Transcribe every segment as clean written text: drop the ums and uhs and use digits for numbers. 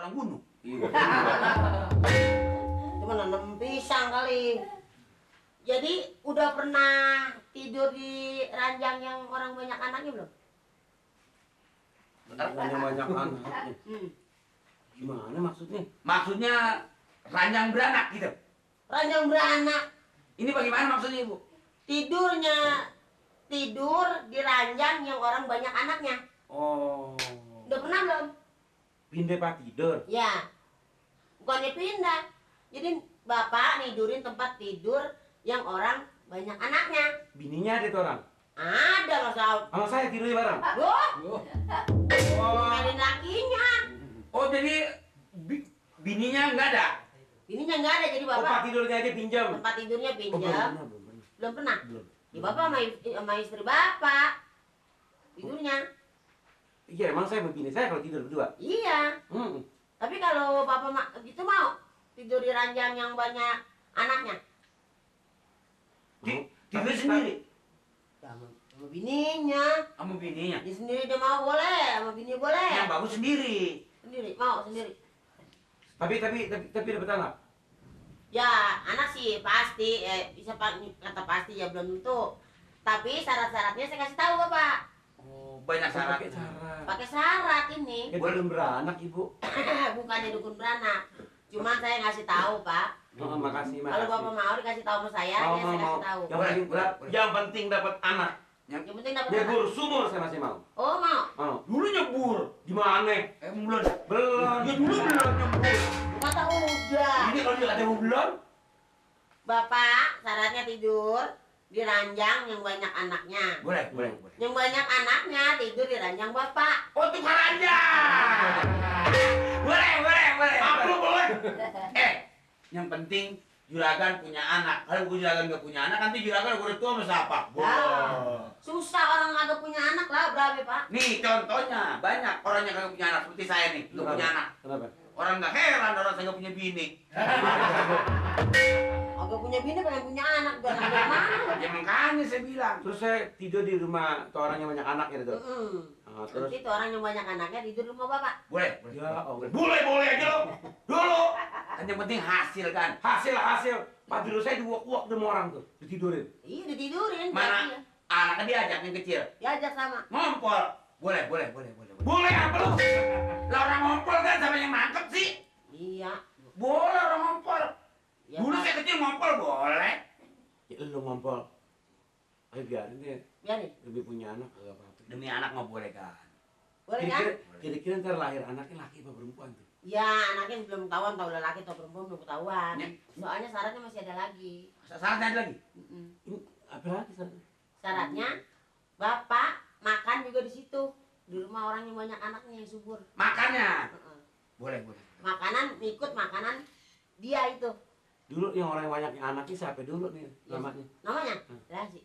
orang bunuh. Iya. Cuma nanam pisang kali. Jadi udah pernah tidur di ranjang yang orang banyak anaknya belum? Yang banyak anaknya. Gimana maksudnya? Maksudnya ranjang beranak gitu. Ranjang beranak. Ini bagaimana maksudnya Ibu? Tidur di ranjang yang orang banyak anaknya. Oh. Udah pernah belum? Pindah pak tidur. Ya. Bukannya pindah. Jadi bapak nidurin tempat tidur yang orang banyak anaknya. Bininya ada tuh orang. Ada masa. Sama saya tidur bareng. Loh, main lakinya. Oh jadi bininya nggak ada? Bininya nggak ada, jadi Oh, pak bapak tidurnya aja pinjam. tempat tidurnya Oh, pinjam. belum pernah. Belum pernah. Belum. Di bapak sama istri bapak tidurnya. Iya, emang saya begini saya kalau tidur berdua. Iya. Tapi kalau bapak gitu mau tidur di ranjang yang banyak anaknya. Tidur sendiri? Sama bininya. Sama bininya? Dia sendiri dia mau boleh, sama bini boleh. Yang bagus sendiri. Sendiri, mau sendiri. Tapi dapat anak. Ya, anak sih pasti, bisa kata pasti ya belum tentu. Tapi syarat-syaratnya saya kasih tahu bapak. Oh, banyak syarat. Pakai syarat. Pakai syarat ini. Belum beranak ibu. Bukannya dukun beranak. Cuman saya ngasih tahu pak. Oh, makasih. Kalau bapak mau dikasih tahu sama saya, ya saya kasih tahu. Yang penting dapat anak. Yang penting dapat Nyebur anak. sumur saya masih mau. Oh mau. Mau. Dulu nyebur. Di mana? Belum. Belum. Ya dulu belum nyebur. Kata udah. Ini kalau dia kata belum. Bapak syaratnya tidur di ranjang yang banyak anaknya. Boleh. Yang banyak anaknya tidur di ranjang bapak. Oh, tukar aja. Boleh. Apa boleh? Yang penting juragan punya anak. Kalau juragan nggak punya anak, nanti juragan udah tua sama siapa? Susah orang kagak punya anak lah, berapa pak? Nih contohnya, banyak orang yang kagak punya anak seperti saya nih, nggak punya anak. Kenapa? Orang nggak heran orang saya nggak punya bini. Kagak punya bini pengen punya anak, udah ada mana? Ya makanya saya bilang. Terus saya tidur di rumah tuh orang yang banyak anak gitu. Terus Nanti tuh orang yang banyak anaknya tidur di rumah bapak. Boleh. ya Allah. Boleh aja lo. Dulu. Kan yang penting hasil kan. Hasil. Pak tidur saya diuak-uak sama orang tuh, ditidurin. Iya ditidurin. Mana? Iya. Anaknya diajak yang kecil. Diajak sama. Ngompol. Boleh. Boleh apa lu? Lah orang ngompol kan sama yang nangkep sih. Iya. Boleh orang ngompol. Ya, Dulu Pak. saya kecil ngompol boleh. Ya lu ngompol. Ayo biarin deh. Biarin. Lebih punya anak gak apa-apa. Demi anak mau boleh kan. Boleh kan? Kira-kira ntar lahir anaknya laki apa perempuan tuh? Ya anaknya belum ketahuan tahu laki atau perempuan belum ketahuan. Ya. Soalnya syaratnya masih ada lagi. Syaratnya ada lagi. Ini apa lagi satu? Syaratnya bapak makan juga di situ di rumah orang yang banyak anaknya yang subur. Makannya. Boleh. Makanan ikut makanan dia itu. Dulu yang orang yang banyak anaknya siapa dulu nih namanya? Namanya? Lah si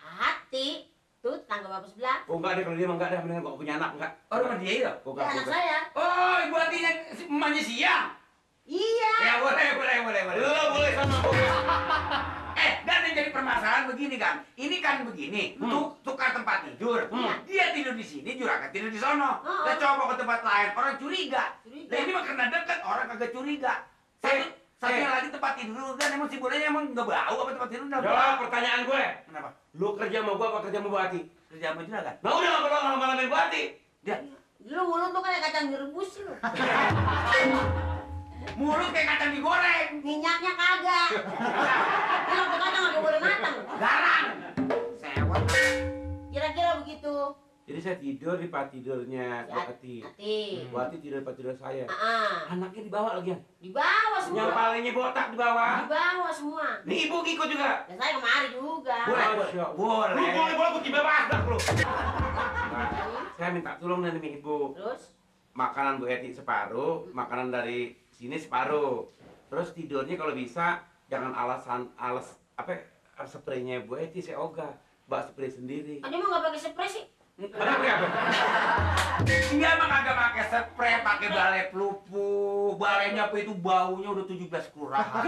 Hati. Tuh tetangga bapak sebelah. Oh enggak deh, kalau dia mah enggak deh, mendingan kok punya anak enggak. Oh rumah dia itu? Oh, Ya anak saya. Oh ibu hatinya emaknya siang. Iya. Ya boleh. Boleh sama. Dan yang jadi permasalahan begini kan. Ini kan begini. Tukar tempat tidur. Dia tidur di sini, juragan tidur di sono. Kita coba ke tempat lain, orang curiga. Nah ini mah karena dekat, orang kagak curiga. Satunya lagi tempat tidur kan emang si bolanya emang nggak bau apa tempat tidur nggak bau. Jawab pertanyaan gue. Kenapa? Lu kerja sama gua apa kerja sama Bu Ati? Kerja sama juragan. Nah udah nggak perlu ngalamin Bu Ati. Dia Lu mulut tuh kayak kacang direbus lu. mulut kayak kacang digoreng. Minyaknya kagak. Bilang tuh kacang nggak boleh matang. Garang. Sewot. Kira-kira begitu. Jadi saya tidur di tempat tidurnya Bu Ati. Hati. Bu Ati tidur di tempat tidur saya. Ah, Anaknya dibawa lagi ya? di bawah Yang semua. palingnya botak di bawah. Di bawah semua. Nih ibu ikut juga. Dan saya kemari juga. Boleh. Boleh kunci bebas dah lu. Saya minta tolong nih sama ibu. Terus? Makanan Bu Eti separuh, makanan dari sini separuh. Terus tidurnya kalau bisa jangan alas spraynya Bu Eti saya ogah. Bawa spray sendiri. Dia mah nggak pakai spray sih. Ada pakai apa? Dia emang kagak pakai spray, pakai balai pelupuk. Balainya apa itu baunya udah 17 kelurahan.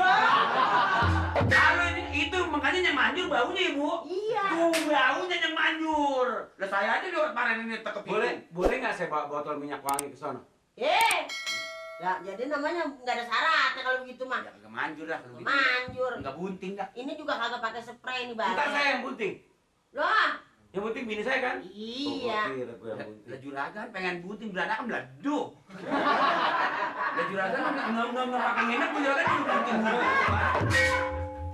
Kalau ini itu makanya yang manjur baunya ibu. Iya. Tuh baunya yang manjur. Lah saya aja lewat kemarin ini tekep itu. Boleh nggak saya bawa botol minyak wangi ke sana? Lah, jadi namanya nggak ada syaratnya kalau begitu mah. Ya kagak manjur dah kalau gitu. Manjur. Enggak bunting dah. Ini juga kagak pakai spray nih, Ntar Bang. saya yang bunting. Loh, Yang bunting bini saya kan? iya. Oh, kira gue yang bunting. Lah juragan pengen bunting beranak kan beladuk. Lah juragan nggak pakai nginep juragan juga bunting.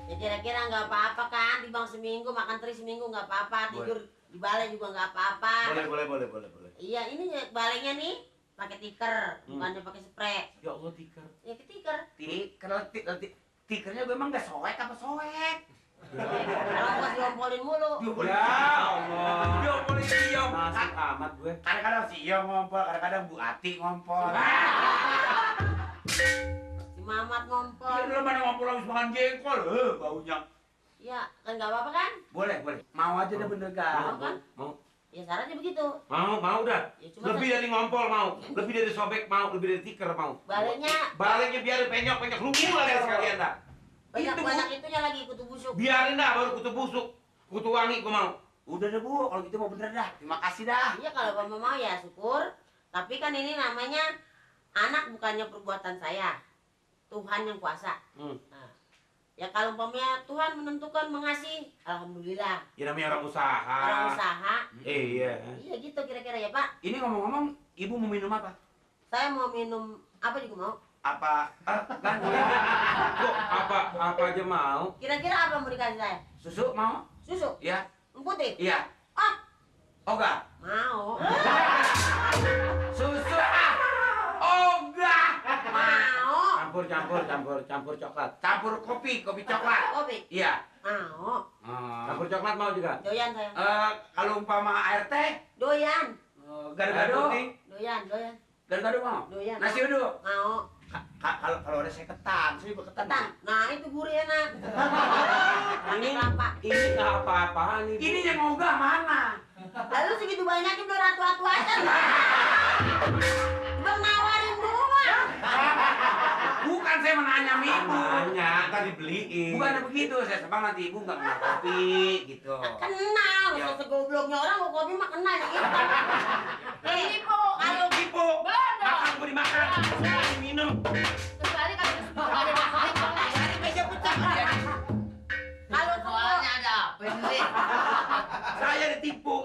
Ya kira-kira nggak apa-apa kan, timbang seminggu makan teri seminggu nggak apa-apa, tidur di balai juga nggak apa-apa. Boleh. Iya, ini balainya nih pakai tiker, bukannya pakai spray. Ya Allah, tiker. Ya ke tiker. Tikernya gue emang nggak soek apa soek? Kalau nggak diompolin mulu. Ya Allah. Diopolin siom. Nasib amat gue. Kadang-kadang siom ngompol, kadang-kadang Bu Ati ngompol. Si Mamat ngompol. Iya, lu mana ngompol habis makan jengkol, baunya. Ya, kan nggak apa-apa kan? Boleh. Mau aja dah bener gak? kan? Mau. Ya syaratnya begitu. Mau dah. Ya cuma Lebih dari ngompol mau, lebih dari sobek mau, lebih dari tiker mau. baliknya biar penyok lu mulai sekalian dah. banyak itunya lagi kutu busuk. Biarin dah baru kutu busuk, kutu wangi gua mau. Udah deh Bu, kalau gitu mau bener dah. Terima kasih dah. Iya kalau Bapak mau ya syukur. Tapi kan ini namanya anak bukannya perbuatan saya. Tuhan yang kuasa. Nah, ya kalau umpamanya Tuhan menentukan mengasihi, alhamdulillah. Ya namanya orang usaha. Orang usaha. Iya. Iya gitu kira-kira ya Pak. Ini ngomong-ngomong, Ibu mau minum apa? Saya mau minum apa juga mau. Apa? Kan Kok apa aja mau? Kira-kira apa mau dikasih saya? susu mau? Susu? Iya. Putih? Iya. Ah, Oga. mau. Susu. Oga. Mau. Campur coklat. Campur kopi coklat. Kopi? Iya. Mau. Campur coklat mau juga. Doyan saya. Kalau umpama air teh, Doyan. gado-gado. Doyan. Gado-gado mau? Doyan. Nasi uduk. Mau. Kalau ada saya ketan, saya juga ketan. Ketan. Nah, itu gurih enak. Pakai kelapa. Ini nggak apa-apaan nih. Ini yang ogah mana? Lalu segitu banyaknya udah ratu-ratu aja. Bang nawarin doang. Bukan saya menanya sama Ibu. Namanya tadi beliin. Bukannya begitu, saya sebang nanti Ibu nggak kenal kopi gitu. Kenal, Ya. segobloknya orang mau kopi mah kenal ya gitu. Ibu, Kalau Ibu, makan gue dimakan, saya minum. sekali kan sekali Meja pecah dia. kalau soalnya ada apa ini? Saya ditipu.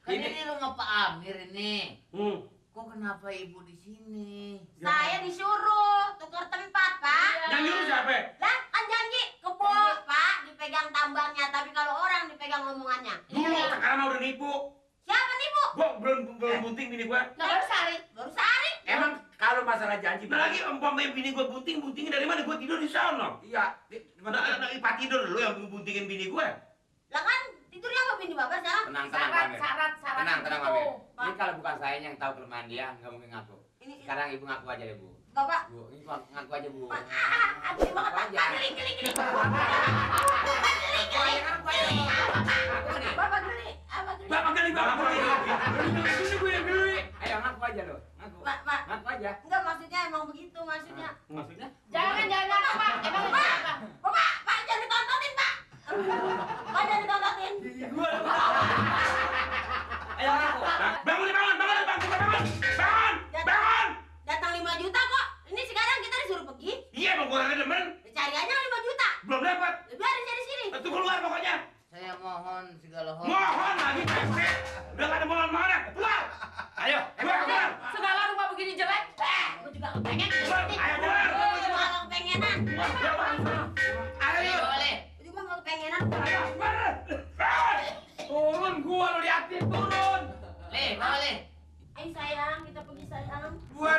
Ini rumah Pak Amir ini. Hmm. Kok kenapa ibu di sini? saya disuruh tukar tempat, Pak. Yang nyuruh siapa? Lah, kan janji kebun, Pak, dipegang tambangnya, tapi kalau orang dipegang omongannya. Dulu sekarang udah nipu. Siapa nih, Bu? Gua belum bunting bini gua. Nah, baru sehari. Baru sehari. Emang kalau masalah janji Nah, lagi umpamanya bini gua buntingnya dari mana? Gua tidur di sana. Iya, Mana Pak tidur lu yang buntingin bini gua. Lah kan tidurnya apa bini Bapak sekarang? Tenang, Syarat Tenang, itu. Mami. Pak. Ini kalau bukan saya yang tahu kelemahan dia, nggak mungkin ngaku. Ini Sekarang ibu ngaku aja deh, Bu. Bapak. Bu, ini ngaku aja, Bu. Pak, hati banget, Pak. aja. Geli. Ngaku aja. Ngaku nih. Bapak geli. Apa geli? Bapak kali bapak kali. Ini gue yang geli. Ayo ngaku aja lo. Ngaku. Pak. Ngaku aja. Enggak, maksudnya emang begitu maksudnya. Maksudnya? Jangan Pak. Emang kenapa? Pak, jangan ditontonin, Pak. Pak, jangan ditontonin. Ayo ngaku. Bangun. Datang 5 juta kok. Ini sekarang kita disuruh pergi. Iya, emang gua kagak demen. Cari aja 5 juta. Belum dapat. Biarin saya di sini. Itu keluar pokoknya. Saya mohon segala hormat. Mohon lagi pesek. Udah gak ada mohon-mohon. Keluar. Ayo, keluar. Segala rumah begini jelek. Gue juga kepengen. Keluar. Ayo keluar. Gue juga gak kepengenan. Ayo. Boleh. Gue juga gak kepengenan. Turun gua lo liatin turun. Boleh. Ayo sayang, kita pergi sayang. Buat